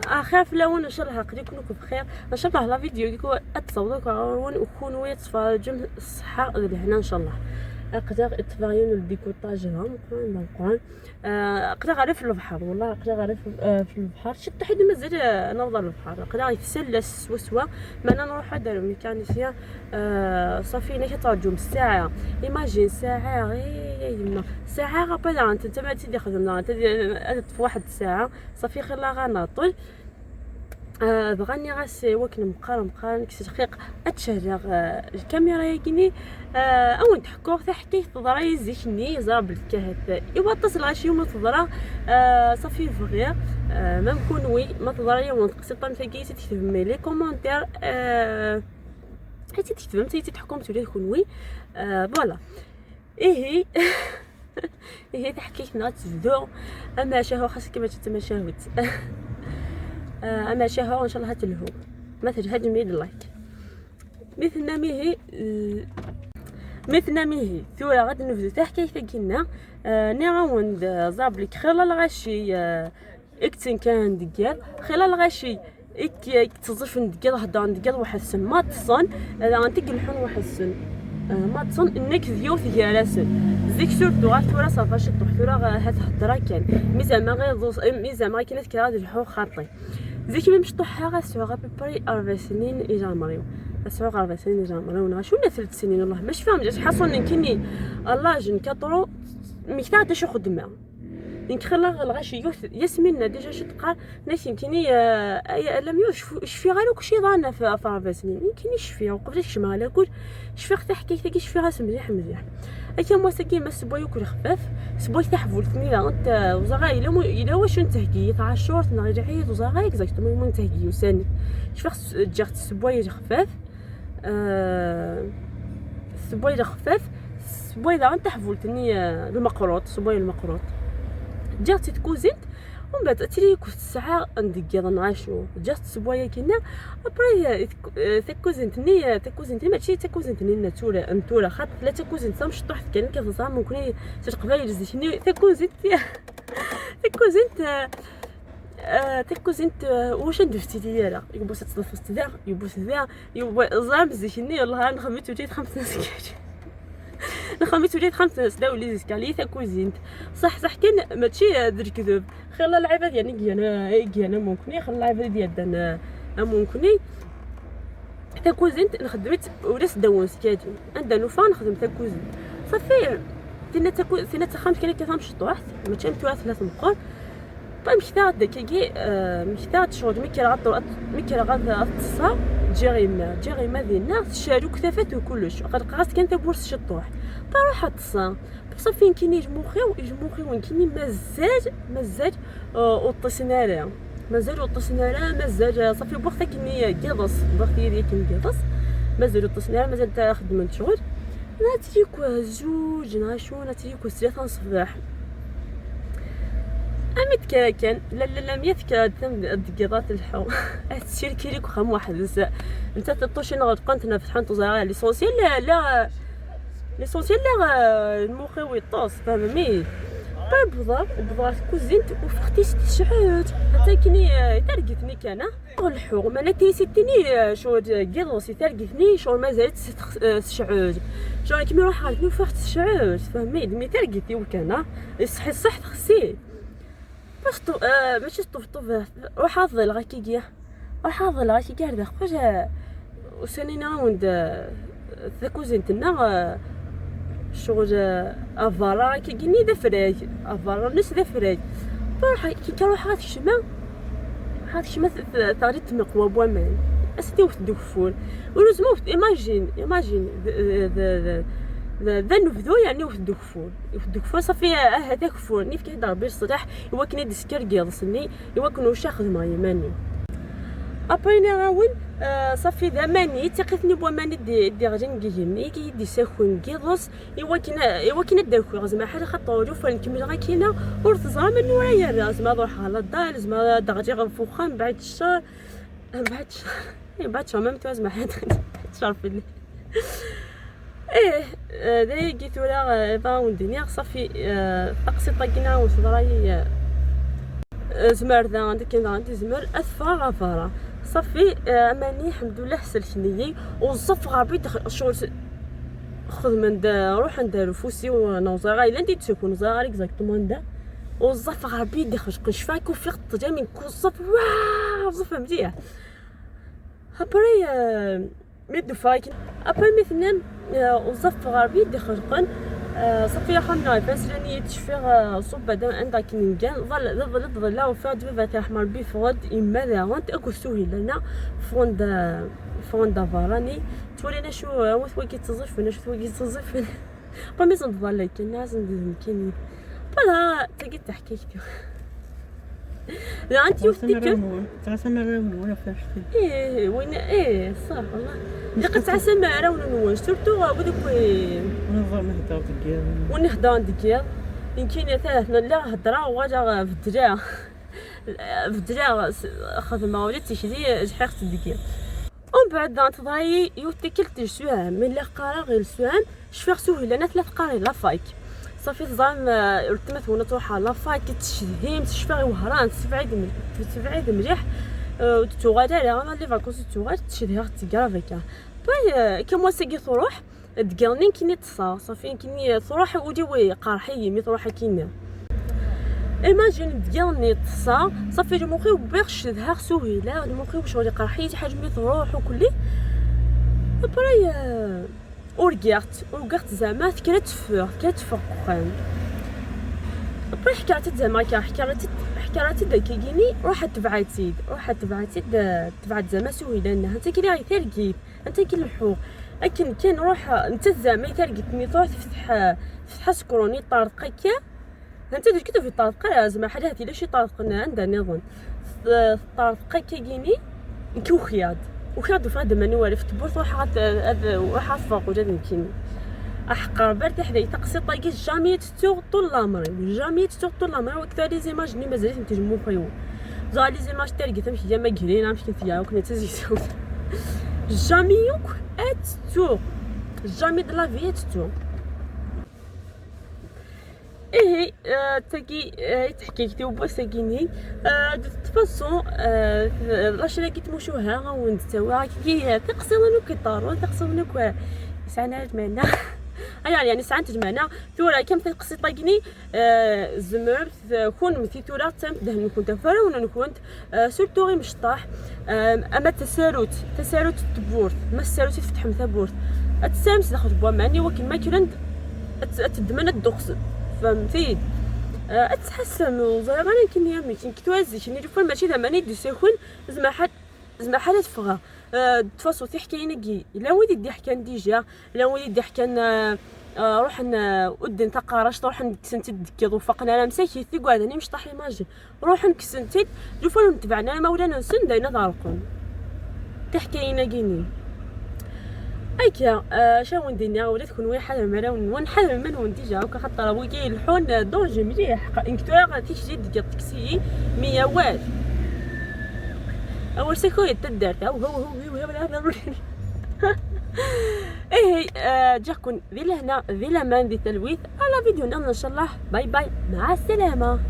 اخير في الاول ان شاء الله قد بخير. ان شاء الله la vidéo يكون اتصوروا وكونوا يتفرجوا الصحة لهنا ان شاء الله. اقدر اتفاغيون ال dégoûtage مقران اقدر غير في البحر، والله اقدر غير في البحر شت حد مازال نوض البحر، اقدر يتسلس سوا سوا ما نروح هذا ال mécanicien. صافي انا كترجم الساعه، imagine ساعة غير يما ساعة غابا انت ما تيدي خدمنا انت في واحد الساعه، صافي خلا غناطل. بغاني غاس وكن مقار مقار كس دقيق اتشهر الكاميرا ياكني اون تحكو تحكي تضرا زيكني زرب الكهف ايوا تصل غاشي يوم تضرا. صافي فغيا même كونوي ما تضرا يوم تقصي طام تاكي تكتب les commentaires، حيت تكتب انت تحكم تولي كونوي. Voilà، ايه ايه تحكيتنا تزدو اما شهو خاصك كما تما شاهوت اما شهو ان شاء الله تلهو ما تجهد ميد like مثلنا ميهي مثلنا ميهي ثورة غادي نبدو تحكي كنا نعاون زابلك خلال الغاشي اكتن كان دقال خلال الغاشي اك تصرف ندقال هدا ندقال واحد السن ما تصن هذا انت الحون واحد السن ما تصن انك ذيوث راسن زيك surtout غير ثورة ça va شطوح ثورة هاد هضرا كان mais زعما غير mais زعما كاين كي غادي الحو خاطي زيك مي مشطوحة غاسعو à peu près 4 سنين إجا مريو سعو 4 سنين إجا مريو ولا شو 3 سنين، والله مش فاهم جات حصل كني l'âge quatre ans مكتا شو خدمة نخلا الغاشي ياسمين déjà شو تقال ناس يمكنني لم شفي غير كلشي ضانا في 4 سنين يمكن يشفي وقبل شما على كل شفي حتى حكاية كي شفي غاس مليح مليح اكا موسى كيما سبوا ياكل خفاف سبوا تحفولتني لا انت وزغا الا واش نتهكي تاع الشورت نغير عيد وزغا exactement نتهكي وساني شفي جات سبوا خفاف سبوا خفاف سبوا اذا تحفولتني المقروط سبوا المقروط جات تكوزينت ومن بعد تري كنت ساعة ندقيض نعاشو جات سبوايا كنا après تاكوزنتني تاكوزنتني ماشي تاكوزنتني نتورا نتورا خاطر لا تاكوزنت سام شطوح كان كيف ممكن تقبل زيتني تاكوزنت تاكوزنت تاكوزنت واش ندفتي ديالها يبوس تنفست ذا يبوس ذا زعما زيتني والله نخميت وليت 5 سكات نخميت وليت 5 سنين ولي escaliers تاكوزينت صح صح كان ماشي در كذب خلا العباد يعني كيانا كيانا ممكن خلا العباد ديال دان ممكن تاكوزينت نخدمت ولا سداون سكاتي عندنا نوفا نخدم تاكوزينت صافي تينا تاكو تينا تخمت كان كيفام شطوحت ماشي متوا ثلاث مقور طيب مشتا داك مشتا شغل مي كرا مي كرا غاد جيغيما جيغيما ديالنا تشالو كثافات وكلش قد قاست كان تبورس شطوح بروح تصا صافي كاين يجموخيو يجموخيو كاين مازال مازال وطسنا مازال وطسنا مازال صافي بوقتها كني كيضص بوقت ديال كني كيضص مازال وطسنا مازال تا خدمت شغل ناتيكو زوج ناشو ناتيكو 3 الصباح أميت كان لا لا لا ميت كان دقيضات الحو تسير كيريك خام واحد انت تطوشي نغد قنتنا فتحان تزرع l'essentiel لا لا l'essentiel لا المخي ويطوس فهمي. طيب بضر بضر كوزينت وفختي شحوت حتى كني ترقتني كان الحو ما تيسيتني شو كيضوسي ترقتني شو مازالت شعوج شو كيما روح عرفتني وفخت شعوج فهمي مي ترقتي وكان صحي صح تخسي باش ماشي طوف طوف روح اظل غاكي روح اظل غاكي كاع هذا خويا وسنينا وند تاكوزينتنا شغل افارا كي كيني ذا فراج افارا نس ذا فراج بروح كي كروح غاد الشما هاد الشما تغريت تمقوا بوامان اسيدي وفت دوفور ولازم وفت imagine imagine ذا نفذو يعني وفد دكفور وفد دكفور صافي هذاك فور نيف كيهضر بيه الصلاح هو كني ديسكر كيضسني هو كنو شاخذ ما يماني après نعاون صافي ذا ماني تقيتني بوماني دي دي غادي نكيهني كي دي ساكون كيضس ايوا كنا ايوا كنا داكو زعما حاجة خاطر فان نكمل غا كاينه ور تزرا من ورايا زعما نروح على الدار زعما دغجي غنفوخا بعد الشهر بعد الشهر بعد الشهر même تو زعما الشهر في الليل ايه داي كي ثورا با وندينيغ صافي تقسيط كينا وصدراي زمر ذا عندك عندي زمر اثفا غفارة صافي اماني الحمد لله سلكني وصف غابي شغل خدم روح ندير فوسي ونوزا غايلا ندي تسكن زغار اكزاكتومون دا وصف غابي دخل قشفاك وفيق من كوصف واو صف مليح ابري ميدو فايك ابري مثلا وصف غربي دخل قن صافي خمنا فاسلاني تشفيغ صوبة دم عندك نجان ظل ظل ظل لا وفاد بابا احمر بيفغد اما ذا غنت اكو سوهي لنا فوندا فاراني تولينا شو هو ثواكي تصفن شو ثواكي تصفن بامي تنضل لك الناس ندير فوالا تلقيت تحكي لا انت وفتك تعسى فاشتي ايه وين ايه صح والله لقد تعسى ما سورتو ودوك ونهضر دكير ونهضر دكير يمكن ثلاث لا هضره وغادا في الدرا خدمة ولا تشري جحيقت دكير ومن بعد تضاي يوتكلت سوام من لا قرا غير سوام شفيغ سهيل انا ثلاث قاري لافايك صافي تزعم رتمت ونا تروح لافاك تشهيم تشفى وهران تسبعيد مليح وتتوغال على لي فاكونس تتوغال تشدها تكرافيكا باي كما ساكي تروح تقالني كيني تصا صافي كيني تروح ودي وي قرحي مي تروح كيني ايماجين ديالني تصا صافي المخي وبيغ شدها سهيلة المخي وشغل قرحي حاجة مي تروح وكلي ابري ورقعت زعما كتفر كوخان ابري حكات زعما حكات داك كيني روح تبعتيد تبعت زعما سهيلة انها انت كي غير ترقيت انت كي الحوق لكن كان روح انت زعما ترقيت مي تروح تفتح سكروني طارقه كا انت كنت في طارقه زعما حاجة هاتي لا شي طارقنا عندها نظن طارقه كيني كوخياد وخياد فهاد ماني والفت بورت روح فوق وجاد يمكن احقر برد حدا تقصي طاقي جامي تتوغ طول العمر جامي تتوغ طول العمر وكذا لي زيماج ني مازال تنتجمو خيو زعما لي زيماج تاع تمشي يا ما كرينا مشي كنت كنا تزيد جامي يوك اتتوغ جامي د لا في تتوغ ايه تاكي تحكي كتي وبوساكيني دو فاسون لا كي تمشوها ونتسوا كي تقصيو كيطارو تقصيو سعنا جمعنا يعني ساعات تجمعنا ثورة كم تقصي طاقني زمر كون مثي ثورة تم دهن نكون تفرا ولا نكون سورتو غير مشطاح اما تساروت تبورت ما الساروت تفتح مثابورت اتسامس داخل بوا ماني ولكن ما كرند تدمن الدقس فهمتي اتحسن وزعما انا كني يمي كنتوازي كني رفال ماشي زعما دي سيكون زعما حالة تفغا تفاصو تحكي كي لا ودي دي حكان ديجا لا ودي دي حكان روح ودن تقارش روح نكسنتي دكيض وفقنا لا مساكي ثقعد مش طاحي ماجي روح نكسنتي جوفا نتبعنا ما ولا نسن داينا دارقون تحكي كيني ايكا شاون دينا ولا تكون واحد مراون ونحل من ونديجا وكا خاطر وكي الحون دونجي مليح انكتو تيجي ديك التاكسي مية واد اول سيكو تدارت هو هو هو هو ايه جاكم ذي لهنا ذي لامان ذي تلويث على فيديو ان شاء الله. باي باي، مع السلامة.